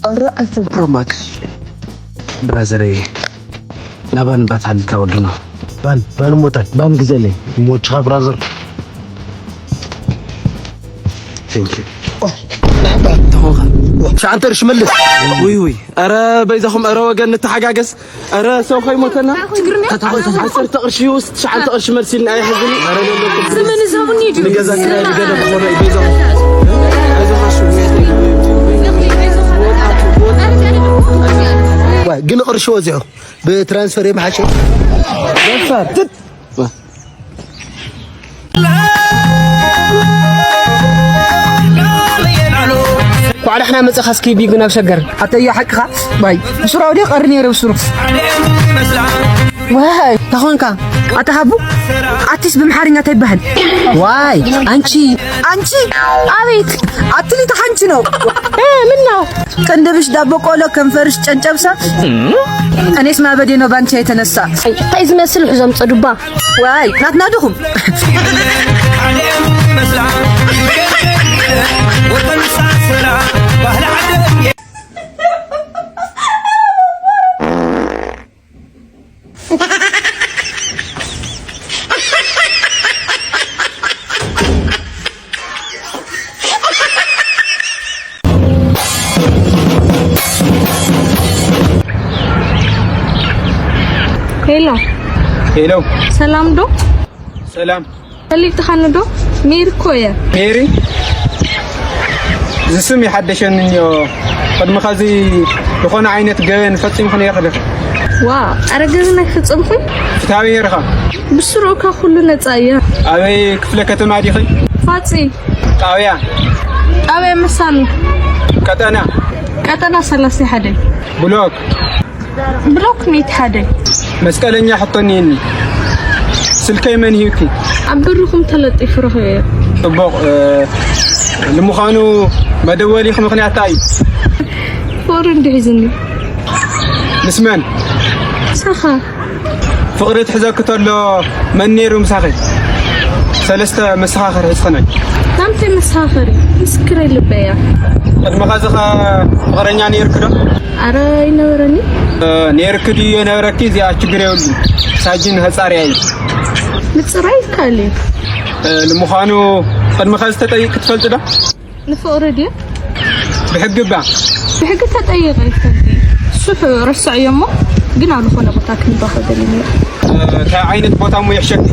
ኣረ ኣይፎን ፕሮ ማክስ ብራዘረይ ናባን ባታን ተወድኖ ባን ባን ሞታል ባን ግዘለይ ሞችኻ ብራዘር። Thank you። ተኾንካ ትሽዓንተ ቅርሺ መልስ። ውይ ውይ፣ ኧረ በይዛኹም፣ ኧረ ወገን ንተሓጋገዝ። ኧረ ሰው ከይሞተና። ትግርኛ? ዓሰርተ ቅርሺ ውስጥ ትሽዓንተ ቅርሺ መልስ ኢልና ኣይሕዝን። ኧረ ለለኩም። ዘመን ዛቡን ይዱ። ንገዛ ክራይ ንገለ ክኾነ እዩ በይዛኹም። ኣይዞኻ ሽው። ዋይ፣ ግን ቅርሺ ወዚዑ ብትራንስፈር የምሓሸ። ደፋር። እንኳዕ ደሕና መጻኻ እስኪ ቢጉ ናብ ሸገር። ኣተያ ሓቅኻ ባይ ብሱራው ድየ ቀሪ ነይረ ብሱሩ። ዋይ ታኾንካ ኣታ ሃቡ ኣቲስ ብምሓርኛ እንታይ ይበሃል? ዋይ ኣንቺ ኣንቺ ኣቤት ኣትሊ ተሓንቺ ነው። እ፣ ምን ነው? ቅንድብሽ ዳቦ ቆሎ ከንፈርሽ ጨንጨብሳ። እኔስ ማበዴ ነው ባንቺ የተነሳ። እንታይ ዝመስል ሕዞም ጸዱባ። ዋይ ናትና ድኹም። ሄሎ ሄሎ። ሰላም ዶ? ሰላም። ፈሊጥኻኒ ዶ? ሜሪ እኮ እየ። ሜሪ? እዚ ስም ይሓደሸኒ እንዮ። ቅድሚ ኸዚ ዝኾነ ዓይነት ገበን ፈጺምኩ ነይርኺ ዶ? ዋ፣ ኣረ ገበን ኣይፈጸምኩን። ፍትሃዊ ነይርኻ። ብስሩእካ ኩሉ ነጻ እየ። ኣበይ ክፍለ ከተማ ዲኺ? ፋጺ። ጣብያ? ጣብያ መሳኒ። ቀጠና? ቀጠና ሰላሳ ሓደ። ብሎክ? ብሎክ ሚእቲ ሓደ። መስቀለኛ ሕቶ እኒአኒ። ስልከይ መን ሂብኪ? ኣብ በርኹም ተለጢፉ ረኺበዮ። ጽቡቕ። እ፣ ንምዃኑ መደወሊኺ ምኽንያት እንታይ እዩ? ፍቕሪ እንዲዩ ሒዙኒ። ምስ መን? ምሳኻ። ፍቕሪ ትሕዘኪ ተሎ መን ነይሩ ምሳኺ? ሰለስተ መሰኻኽር ሒዝኽናይ። ናምንታይ መሰኻኽር እዩ? ምስክረይ ልበይ እያ። ቅድሚ ኸዚ ኸ ፍቕረኛ ነይርኪ ዶ? ኣረ ኣይነበረኒ። እ፣ ነይርኪ ድዩ የነበረኪ? እዚኣ ችግር የብሉን። ሳጅን ህጻርያ እዩ። ምጽራይ ይከኣል እዩ። እ፣ ንምዃኑ ቅድሚ ኸዚ ተጠይቂ ትፈልጢ ዶ? ንፍቕሪ ድዩ? ብሕጊ እባ። ብሕጊ ተጠይቐ ይፈልጥ። እሱ ሕ-፣ ረስዐዮ እሞ፣ ግን ኣብ ዝኾነ ቦታ ክንራኸብ ደሊኒ። እ፣ እንታይ ዓይነት ቦታ እሞ ይሕሸኪ?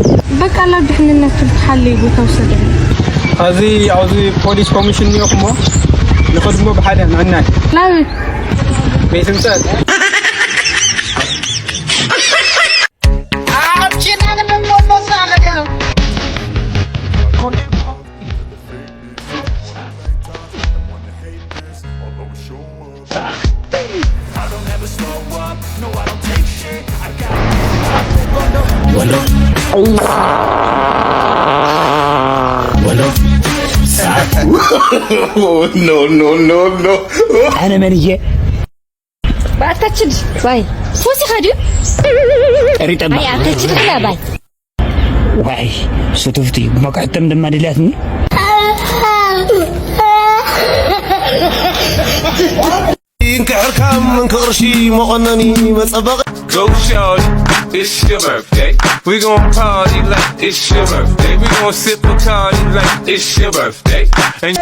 በቃ፣ ናብ ድሕንነቱ ብሓለይ ቦታ ውሰደኒ። ኸዚ ኣብዚ ፖሊስ ኮሚሽን እኒኦኹሞ፣ ንኸድሞ ብሓደ ንዕናይ። ናበይ? ቤት ህንጸት። No, no, no, no. ኣነ መን እየ? ኣታችድ ባይ ወሲኻ ድዩ? ጠሪጠባ። ኣይ ኣታችድ ብላ ባይ። ዋይ፣ ስቱፍቲ፣ መቕሕተም ድማ ድልያትኒ። እንክሕርካም እንክቕርሺ መቐነኒ መጸበቒ። Go shorty, it's your birthday. We gon' party like it's your birthday. We gon' sip Bacardi like it's your birthday. And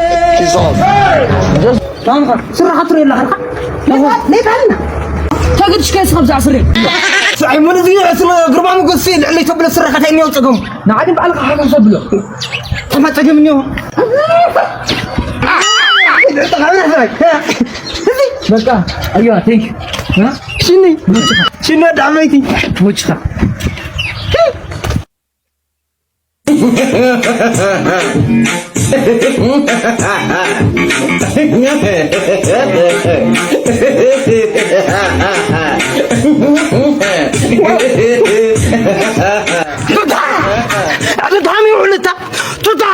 ስራኻ ትሪኦ ኣለኻ። ሌጣልና ተግድሽ ከይስ ኸብዛ ስሪ። ስራይ ሙሉ እዚ ስለ ግርማ ሞገስ ልዕለይ ተብሎ ስራኻ እንታይ እኒኦ ጸገሙ? ንዓዲ ባዕልኻ ሓገዝ ተብሎ። ተማ ጸገም እኒኦ። በቃ፣ ኣዮ፣ ቴንክ ዩ። ሽኒ፣ ሽኒ፣ ወዲ ዓበይቲ፣ ሙችኻ። ቱታ! ልድሃም ይውዕልታ! ቱታ!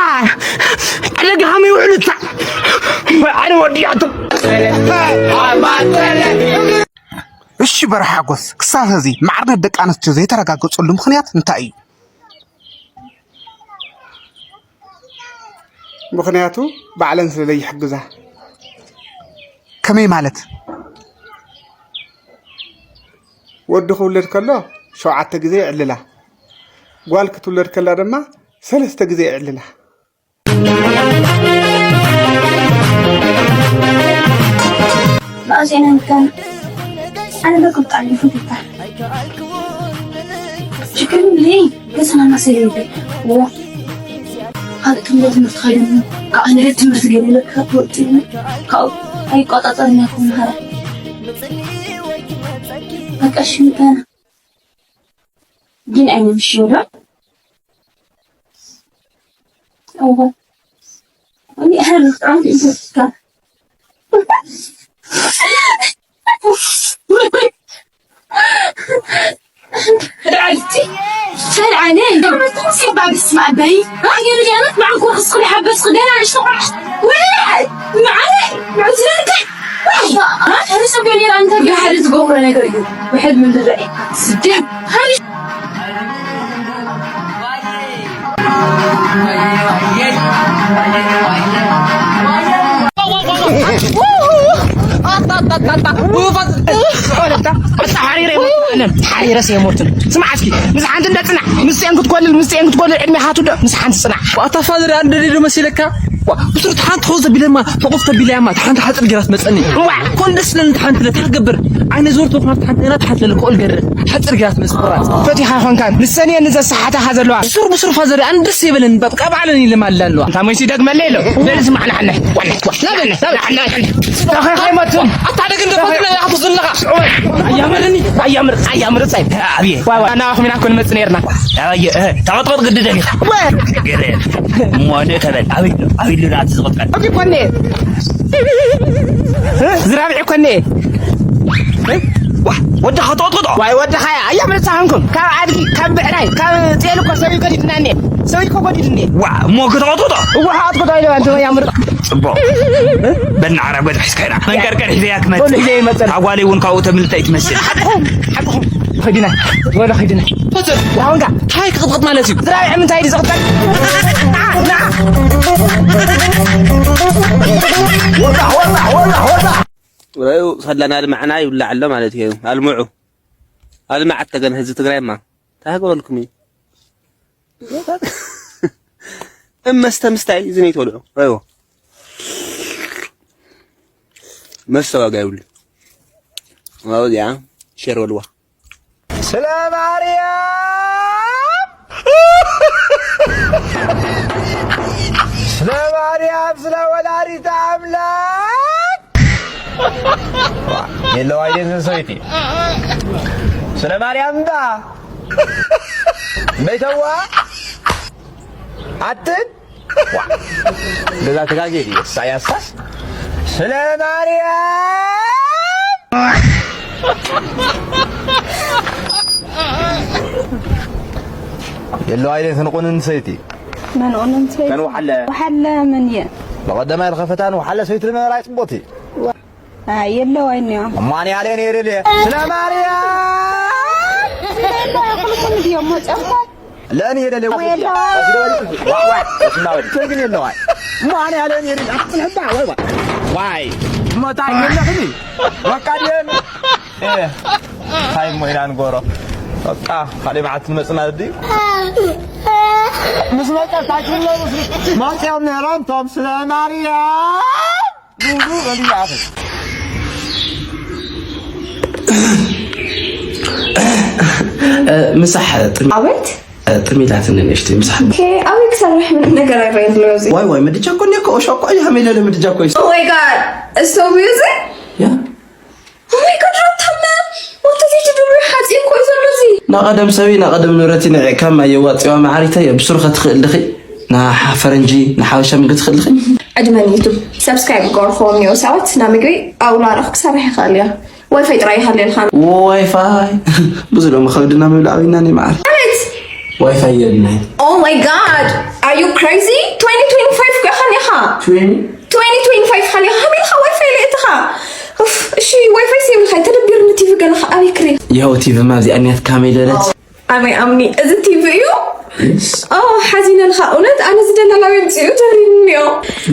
ልድሃም ይውዕልታ! ኣነ ወዲያቱ! እሺ በርሓጎስ፣ ክሳብ ሕዚ ማዕርነት ደቂ ኣንስትዮ ዘይተረጋገጸሉ ምኽንያት እንታይ እዩ? ምኽንያቱ ባዕለን ስለ ዘይሕግዛ። ከመይ ማለት? ወዲ ክውለድ ከሎ ሸውዓተ ግዜ ይዕልላ፣ ጓል ክትውለድ ከላ ድማ ሰለስተ ግዜ ይዕልላ። Baaxeen halkan ana bakka ta'anii fuuteetta. Chicken lee gasa nama siree wa. Haala kan gasa nama siree wa. Ka ana gasa nama siree wa. Ka tuwa tuwa. Ka ay kota tani aku mahara. Baka shintana. Din ay nang shiyo. Oho. Ani har ran ka. Rajti. Sal ane. Siba bisma bay. Ay, ni ana ma ku khskhli habas khdan ash. Wala. Ma'ana. Ma'zraka. Wala. Ha? Har sabbi ni ran ka. Har zgo khana ka. Wahid min dai. Siddiq. Har ሓሪረስ የሞትን። ስማዕ እስኪ፣ ምስ ሓንቲ እንደ ጽናዕ፣ ምስ ሴን ክትኮልል፣ ምስ ሴን ክትኮልል ዕድሜ ሃቱ ዶ፣ ምስ ሓንቲ ጽናዕ። ኣታ ፋዘር ኣንደሪ ዶ መሲለካ? ዋ፣ ብስሩ ሓንቲ ሆዘ ቢለማ፣ ተቆፍተ ቢለያማ፣ ሓንቲ ሓጽር ጌራት መጸኒ። ዋ፣ ኮን ደስ ለን ሓንቲ ለታ ገብር። ዓይነ ዞር ተኮናት ሓንቲ ና ሓንቲ ለለ ኮል ገር። ሓጽር ጌራት መጽ ቁራጽ። ፈቲኻ ኾንካን፣ ንሰን እየን ዘሰሓታኻ ዘለዋ። ብስሩ ብስሩ ፋዘር ኣንደስ የበለን፣ በቃ ባዕለን ኢለ ማላ ኣለዋ። እንታ ሞይሲ ደግመለ ኢሎ። በል ስማዕ ንዓነ። ዋነ፣ ዋነ፣ ናበነ፣ ናበነ፣ ናበነ። ተኸኸይ መቱን። ኣታ ደግ እንደ ፈትነ ኣቶ ዝለኻ። ኣያምርኒ፣ ኣያምር፣ ኣያምር ጻይ። ኣብየ። ዋ፣ ዋ፣ ናኹም ኢና ኮን መጽ ነርና። ኣየ፣ እ፣ ተቐጥቀጥ ግዲ ደሊኻ። ዋ። ገረ። ሞነ ከበል። ኣበይ ኣሎ? ኣበይ ኣሎ? ኣቲ ዝቐጥቀጥ። ኣቲ ኮኔ። እ? ዝራብዒ ኮኔ። እ? ዋ፣ ወዲ ኸጠቕጥቕጦ። ዋይ፣ ወዲ ኸያ። ኣያምር ጻንኩም። ካብ ኣድጊ፣ ካብ ብዕራይ፣ ካብ ጤል እኮ ሰብ ይጎዲድናኒ። ሰው እኮ ጎዲድኒ። ዋ፣ እሞ ከተቐጥቕጦ? እዋ፣ ኣትቆጣ ኢለ ኣንተ ኣያምር። ጽቡቕ። በና ዓረብ ገዛ ሒዝካ ኢና። መንቀርቀር ሒዘያ ክመጽእ። ወልሕ ዘይመጸን። ኣጓለይ እውን ካብኡ ተምልጠ ኣይትመስል። ሓቅኹም፣ ሓቅኹም። ኸዲና፣ ወላ ኸዲና። ፈጽም። ዳውንካ። ታይ ክቕጥቕጥ ማለት እዩ? ዝራብዒ ምንታይ ድዩ ዝቕጠል? ና፣ ና። ወጣ፣ ወጣ፣ ወጣ፣ ወጣ። ራዩ ሰላና ልማዕና ይብላዕ ኣሎ ማለት እዩ። ኣልምዑ። ኣልማዕ ተገን ህዝቢ ትግራይማ። እንታይ ክገብረልኩም እዩ? እብ መስተ ምስታይ እዚ ነይ ትበልዑ። ረይዎ። መስተ ዋጋ ይብሉ። ዋው እዚኣ ሸር በልዋ። ስለ ማርያም፣ ስለ ማርያም፣ ስለ ወላዲተ ኣምላክ። የለዋ ይደን ሰበይቲ። ስለ ማርያም እምባ። መይተዋ። ኣትን። ዋ። ገዛ ተጋጌ ድዩ? ኢሳያሳስ። ስለ ማርያም። የለዋ ይደን ክንቁንን ሰይቲ። መን ኦነን ሰይቲ? መን ወሓለ? ወሓለ መን እየ? ብቐደማይ ዝኸፈታን ወሓለ ሰይቲ ልመራ ይጽቦቲ። የለዋይ እኒኦ። እማን ያለ እኔ ሄደል። ስለ ማርያም። ኩልኩም ድዮም መጨፋ። ለእኔ ሄደል። ወይ የለዋ። ግን የለዋይ። እማን ያለ እኔ ሄደል። አትልሕባ። ወይ ወይ። ዋይ። መታ የለኽኒ። በቃ ድየን። ታይ ሞ ኢና ንጎሮ። በቃ ካልእ መዓልቲ ንመጽና ድዩ? ምስ መጨታችን ነው። ማርያም ነራም ቶም ስለ ማርያም። ምሳሕ ጥሚ ኣቤት ጥሚላትኒ ንእሽተይ ምሳሕ ኦኬ፣ ኣበይ ክሰርሕ ምንም ነገር ኣይረየድሎ እዚ። ዋይ ዋይ ምድጃ እኮ እኒኦ እኮ ኦሾ እኮ እያ ሃመይ ለለ ምድጃ እኮ እዩ Oh my god, it's so music. ያ Oh my god, ሩታና ወተት ይትብሉ ሓፂን ኮይ ዘሎ እዚ። ናቐደም ሰብይ ናቐደም ንብረትይ ንዒቕካ ማይ የዋፅዋ መዓሪተይ ብሱር ኸትኽእል ድኺ ናሓ ፈረንጂ ናሓበሻ ምግቢ ትኽእል ድኺ ዕድመን ዩቱብ ሰብስክራይብ ገርኹዎም ኒዮ ሰባት ና ምግቢ ኣውላረኽ ክሰርሕ ይኽእል እያ። ዋይፋይ ጥራይ ይሃልየልካ። ዋይፋይ ብዙ ሎሚ ከብድና ምብላዕ በይና ኒ መዓር ኣቤት ዋይፋይ የብልናይ Oh my god, are you crazy? twenty twenty-five እኮ ኢኻ ኒኻ። twenty twenty-five ኢኻ ኒኻ። ከመይ ኢልካ ዋይፋይ ለእትኻ? ኡፍ፣ እሺ ዋይፋይ ሴብልካ ተደቢርኒ ቲቪ ገለኻ ኣበይ ክሬ? ይኸው ቲቪ ማ እዚኣ እኒያት ካመይ ለለት ኣበይ ኣምኒ እዚ ቲቪ እዩ። ኦ ሓዚነልካ እውነት ኣነ ዝደላላዊ ምፅኡ ተሪኒ እኒኦ።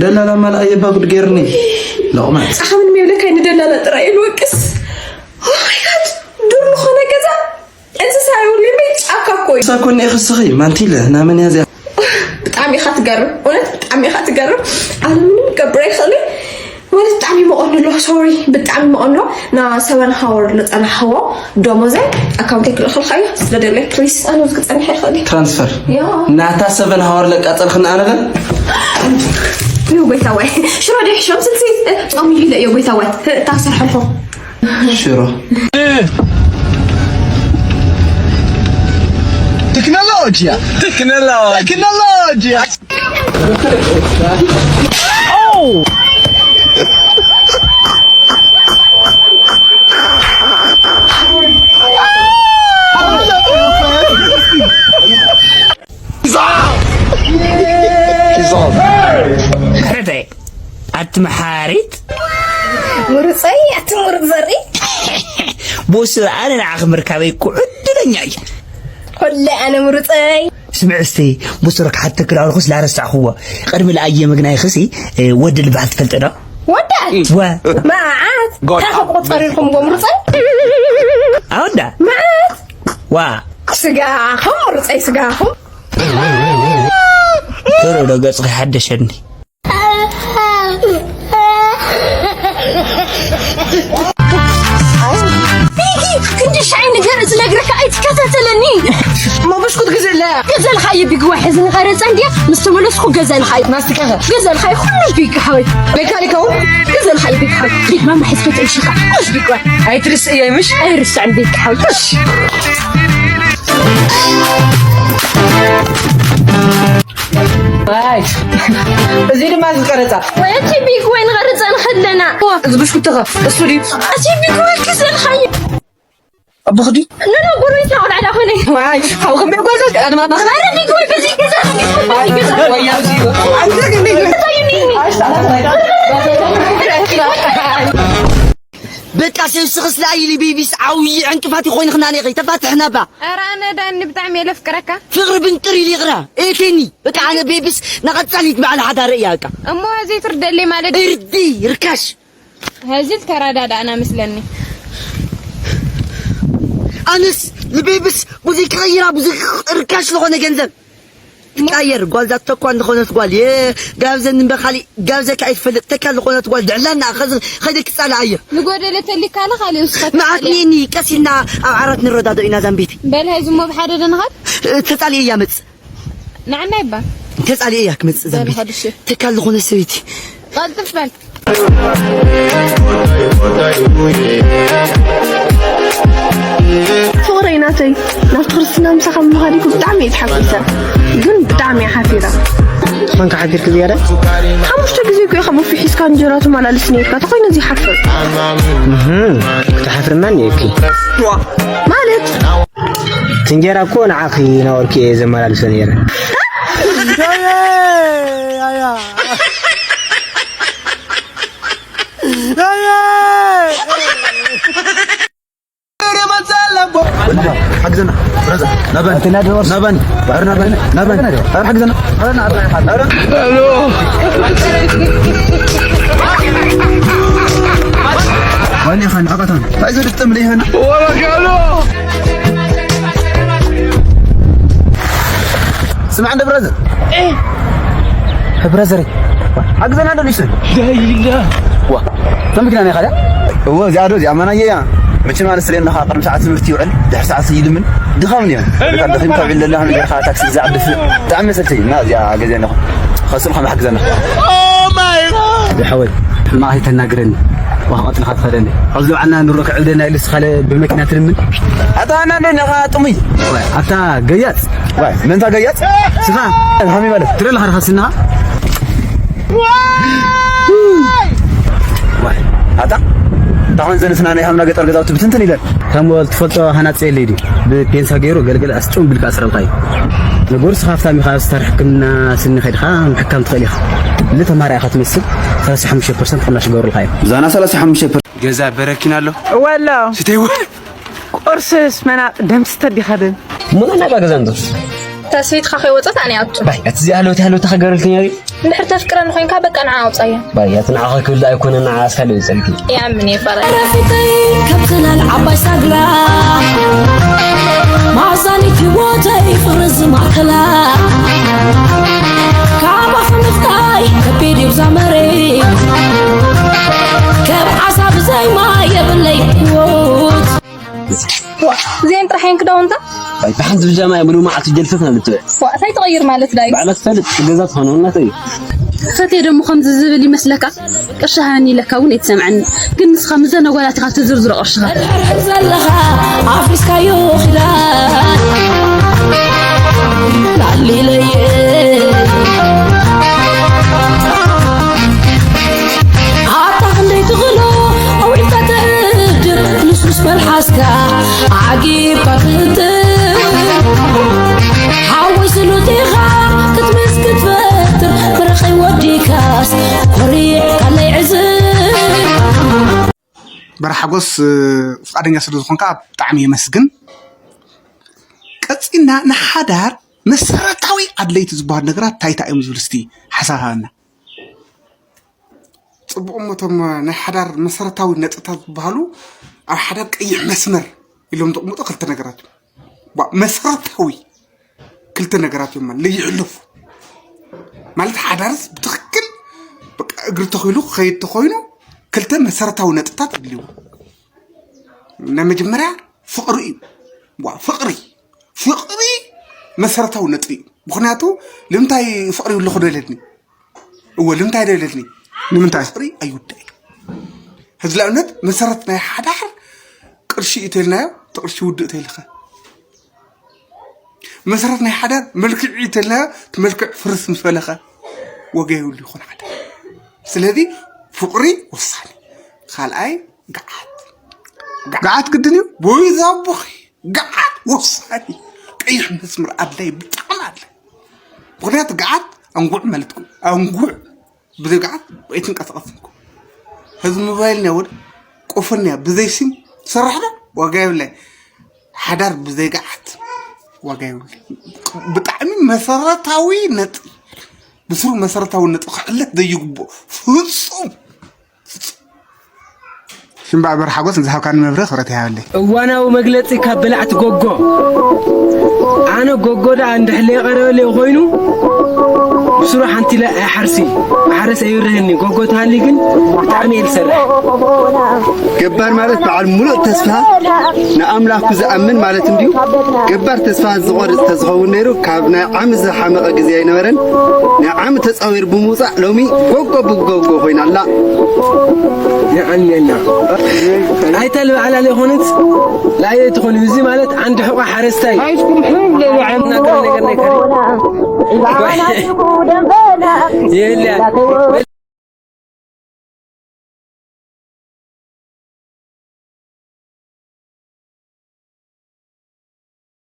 ደላላ ማልኣ የባ ጉድ ገይርኒ ሎቕማጽ። ኣኻ ምንም የብለካ፣ ንደላላ ጥራይ እዩ ልወቅስ። Oh my God፣ ዱር ዝኾነ ገዛ፣ እንስሳ የብሉ፣ ጫካ እኮ እዩ። ሳኮን እየ ክስኺ፣ ማንቲለ፣ ናመን እያ እዚኣ? ብጣዕሚ ኢኻ ትገርም፣ እውነት ብጣዕሚ ኢኻ ትገርም። ኣነ ምንም ክገብር ኣይኽእልን። ማለት ብጣዕሚ መቐኑ ኣሎ፣ ሶሪ፣ ብጣዕሚ መቐኑ ኣሎ። ና ሰበን ሃወር ለጸናሕዎ ደሞዘ ኣካውንተይ ክልእኽልካ እዩ፣ ስለ ደለይ፣ ፕሊስ፣ ኣነ ኣብዚ ክጸንሕ ኣይኽእልን። ትራንስፈር? ያ። ናታ ሰበን ሃወር ለቃጸልኽና ኣነ ግን? ዩ፣ ጎይታ ወይ። ሽሮ ዶ ይሕሾም ስልሲ፣ እ፣ ጾም ይብለ እዩ፣ ጎይታ ወይ። እ፣ እታ ክሰርሐልኹ። ሽሮ። ቴክኖሎጂያ። ቴክኖሎጂ። ቴክኖሎጂያ። ሕረደ፣ ኣቲ መሓሪት። ምሩፀይ፣ ኣቲ ምሩፅ ዘርኢ። ቦስ፣ ኣነ ንዓኺ ምርካበይ እኮ ዕድለኛ እየ። ኮለ ኣነ ምሩፀይ። ስምዒ እስቲ፣ ብስሩ ክሓተኪ ዳኣልኩስ ላረሳዕኽዎ። ቅድሚ ለኣየ ምግናይኽሲ፣ እ፣ ወዲ ልበሃል ትፈልጢ ዶ? ወዳ? ወ። መዓት? ጎድ። ታኸ ቁፀር ኢልኩም ጎ ምሩፀይ? ኣወዳ? መዓት? ዋ። ስጋኹም ምሩፀይ ስጋኹም። ቶሎ ዶ ገፅኺ ሓደሸኒ። ቢጊ፣ ክንዲ ሻይ ነገር ዝነግረካ ኣይትከታተለኒ። እሞ ብስኩት ግዘለ። ገዘልካ እዩ ቢግዋ ሕዚ ንኸረፀ እንድያ ምስ ተመለስኩ ገዘልካ እዩ። ማስቲካ ኸ? ገዘልካ እዩ ኩሉ ቢግ ሓወይ። ሜካኒካው? ገዘልካ እዩ ቢግ ሓወይ። ቢግ ማማ ሕዚ ከይትእምሽካ። እሺ ቢግዋ። ኣይትርስእ እየ ምሽ? ኣይርስዕን ቢግ ሓወይ። እሺ። ኣይ፣ እዚ ድማ ዝቀረጻ። ወይ እቲ ቢግ ወይ ንቐርጸ ንኸለና። እዚ ብሽኩትኻ፣ እሱ ድዩ? እቲ ቢግ ወይ ክዘልኻዮ። ኣቦኽዲ? ኖ፣ ኖ፣ ጎረቤትና ቆልዓ ዳ ኮነ። ዋይ፣ ሓው ከመይ ጓዘ? ኣድማ፣ ኣድማ። ኣረ ቢግ ወይ በዚ ገዛ። ዋይ፣ ዋይ፣ ኣብዚ። እንታይ እዩ? በቃ ሰብ ስኽስ ለኣይሊ ቤቢስ ዓብዪ ዕንቅፋት ይኾይንኽና ኔኺ ተፋትሕና ባ። ኧረ ኣነ ዳኒ ብጣዕሚ እየ ለፍቅረካ። ፍቕሪ ብንጥር ኢሉ ይቕረ። ኤቴኒ በቃ ኣነ ቤቢስ ንቐጻሊት በዓል ሓዳር እያ በቃ። እሞ እዚ ትርደለይ ማለት እዩ። እርዲ ርካሽ። ሀዚ ተረዳዳእና መስለኒ። ኣነስ ንቤቢስ ብዙይ ክቐይራ ብዙይ ርካሽ ዝኾነ ገንዘብ ትቃየር ጓል ዛት ተኳ ዝኾነት ጓል የጋብዘኒ እምበር ካሊእ ጋብዘካ ኣይትፈልጥ ተካ ዝኾነት ጓል ድዕላና ኸዚ ኸይደ ክጻላ ኣየ ንጎደለ ተሊካለ ካሊእ ውስኸት መዓት ኒኒ ቀሲልና ኣብ ዓራት ንረዳዶ ኢና ዛምቤት በል ሀዚ እሞ ብሓደ ደንኻት ተጻሊ እያ መጽ ንዓና ይባ ተጻሊ እያ ክመጽ ዛምቤት ተካ ዝኾነ ሰበይቲ ቀልጥፍ በል ፍቕረይ ናተይ ናብቲ ክርስትና ምሳኻ ብምኻደይ ብጣዕሚ እየ ተሓጒሰ ግን ብጣዕሚ እየ ሓፊረ። መን ከሓፊርክ ዝያዳ? ሓሙሽተ ግዜ እኮ ኢኻ ቡፊ ሒዝካ እንጀራ ትመላልስ ነይርካ ተኾይነ እዚ ሓፍር ክትሓፍርማ እኒኤኪ ማለት እቲ እንጀራ እኮ ንዓኺ ናበልኩ እየ ዘመላልሶ ነይረ። ሓግዘና ብራዘር ናባን ናባን ናባን ናባን ሓግዘና። ወይኔ ኻን ዓቐታን እንታይ ዘድፍጥም ለይሃን ስማዕ እንደ ብራዘር ብራዘር ሓግዘና እንደ ሊስን ዋ ተምግና ናይ ኻዳ እዎ እዚኣ ዶ እዚኣ ማናየ እያ መቸም ኣነ ስለ ኣለኻ ቅድሚ ሰዓት ትምህርቲ ይውዕል ድሕሪ ሰዓት ይልምን ድኻም እዮም በቃ ደኺም ካብ ዕለላ ነገር ኻ ታክሲ ዝዓድፍ ብጣዕሚ መሰልተይ እና እዚኣ ገዜ ኣለኹ ኸስልኻ ማሕግዘና ዝሓወይ ሕማቕ ኣይተናግረኒ ዋኽ ቀጥልኻ ትኸደኒ ኣብዚ በዓልና ንሮ ክዕብደና ኢሉ ስኻለ ብመኪና ትልምን ኣታ ኣና እንደ ነኻ ጥሙይ ኣታ ገያጽ ዋይ ምንታ ገያጽ ስኻ ሃሚ ማለት ትረለኻ ርኻ ስንኻ ኣታ ታኾን ዘንስና ናይ ሃምና ገጠር ገዛውቲ ብትንትን ኢለን ከም ትፈልጦ ሃናጽ የለይ ድዩ ብፔንሳ ገይሩ ገልገል ኣስጭም ብልካ ኣስረልካ እዩ ነገሩ ስኻ ሃብታም ኢኻ ስታር ሕክምና ስኒ ከድኻ ምሕካም ትኽእል ኢኻ ል ተማራ ኢኻ ትመስል ሰላሳ ሓሙሽተ ፐርሰንት ቅናሽ ገሩልካ እዩ ዛና ሰላሳ ሓሙሽተ ፐርሰንት ገዛ በረኪና ኣሎ ወሎ ስተይ ቁርስስ መናቕ ደምስተር ዲኻ ደም ሙና ናባ ገዛ እንዶ ተስፊትካ ከይወፀት ኣነ ኣቱ ባይ እቲ ዚኣ ለውቲ ሃለውቲ ከገረልክኛ እንድሕር ተፍቅረኒ ኮይንካ በቃ ንዓ ኣውጻያ። ባይ፣ እቲ ንዓኺ ክብል ኣይኮነን፣ ንዓ እስካ ደው ይጸልኪ። ያምን የፈራ። ረፊቀይ ካብ ጽላል ዓባይ ሳግላ ማዛኒት ህይወተይ ፍቕሪ ዝማእከላ ካባኺ ምፍታይ ከቢድ እዩ ብዛ መሬት ከም ዓሳ ብዘይ ማይ የብለይ ህይወት እዚአን ጥራሕ እየን ክዳውንታ። ባይ ብሓንቲ ብጃማ እያ ሙሉእ መዓልቲ ጀልፈፍ ናብ ልትበ። ዋ እንታይ ትቕይር ማለት ዳይ? ባዕላ ትፈልጥ ገዛ ትኾነ እናተ እዩ። ፈትየ ደሞ ከምዚ ዝብል ይመስለካ? ቅርሺ ሃኒ ኢለካ እውን ኣይትሰምዐኒ። ግን ንስኻ ምዘን ኣጓላት ኢኻ ትዝርዝሮ ቅርሽኻ። ሕርሕር ዘለኻ ኣፍሪስካዮ ኺዳን ላሊለየ ኣታ ክንደይ ትኽእሎ ኣውዒልካ ተእድር ልስሉስ መልሓስካ ዓጊብካ ትእትር ሓወይ ስሉጥ ኢኻ ክትምስ ክትፈጥር ብረኸይ ወዲካስ ኮሪዕካለይ ዕዝር በረሓጎስ ፍቃደኛ ስለ ዝኾንካ ብጣዕሚ የመስግን። ቀፂልና ንሓዳር መሰረታዊ ኣድለይቲ ዝበሃሉ ነገራት እንታይ እንታይ እዮም ዝብል እስቲ ሓሳብ ሃበና። ፅቡቕ እሞ እቶም ናይ ሓዳር መሰረታዊ ነጥብታት ዝበሃሉ ኣብ ሓዳር ቀይሕ መስመር ኢሎም ዘቕምጡ ክልተ ነገራት እዮም። ባ- መሰረታዊ ክልተ ነገራት እዮም ማለት ለይሕለፉ ማለት ሓዳርስ ብትኽክል በቃ እግሪ ተኺሉ ክኸይድ ተኾይኑ ክልተ መሰረታዊ ነጥብታት የድልይዎ። ናይ መጀመርያ ፍቕሪ እዩ። ዋ ፍቕሪ ፍቕሪ መሰረታዊ ነጥቢ እዩ። ምክንያቱ ንምንታይ ፍቕሪ ይብለኹ ዶ ኢለትኒ እወ ንምንታይ ዶ ኢለትኒ ንምንታይ ፍቅሪ ኣይውዳእ እዩ። ሕዚ ንኣብነት መሰረት ናይ ሓዳር ቅርሺ እዩ ተልናዮ እቲ ቅርሺ ውድእ ተይልኸ መሰረት ናይ ሓዳር መልክዕ እዩ ተልናዮ እቲ መልክዕ ፍርስ ምስ በለኸ ወገ የብሉ ይኾን ሓዳር። ስለዚ ፍቅሪ ወሳኒ። ካልኣይ ገዓት ገዓት ግድን እዩ። ወይ ዛቦኺ ገዓት ወሳኒ ቀይሕ መስመር ኣድላይ ብጣዕሚ ኣለ። ምክንያቱ ገዓት ኣንጉዕ ማለት እኮ ኣንጉዕ ብዘይ ገዓት ኣይትንቀሳቀስን እኮ። ሕዚ ሞባይል ናይ ወደ ቆፈንያ ብዘይ ሲም ትሰርሕ ዶ ዋጋ የብላይ። ሓዳር ብዘይ ገዓት ዋጋ የብሉ። ብጣዕሚ መሰረታዊ ነጥቢ ብስሩ መሰረታዊ ነጥቢ ክሕለፍ ዘይግብኦ ፍፁም ሽምባእ በርሓጎስ ንዝሃብካኒ መብርሂ ክብረት ይሃበለይ። እዋናዊ መግለጺ ካብ በላዕቲ ጎጎ። ኣነ ጎጎ ደኣ እንድሕር ለይቐረበለይ ኮይኑ ብስሩ ሓንቲ ኢለ ኣይሓርሲ። ማሕረስ ኣይብርህኒ። ጎጎ ተሃልዩ ግን ብጣዕሚ እየ ዝሰርሕ። ገባር ማለት በዓል ሙሉእ ተስፋ ንኣምላኹ ዝኣምን ማለት እንድዩ። ገባር ተስፋ ዝቖርጽ ተዝኸውን ነይሩ ካብ ናይ ዓሚ ዝሓመቐ ግዜ ኣይነበረን። ናይ ዓሚ ተጻዊሩ ብምውጻእ ሎሚ ጎጎ ብጎጎ ኮይና ኣላ። የቐንየልና። ኣይተ ልበዓላ ዘይኮነት ላየ ትኾን። እዚ ማለት ዓንዲ ሕቖ ሓረስታይ። እናገረ ነገር ናይ ከሪ። የለ።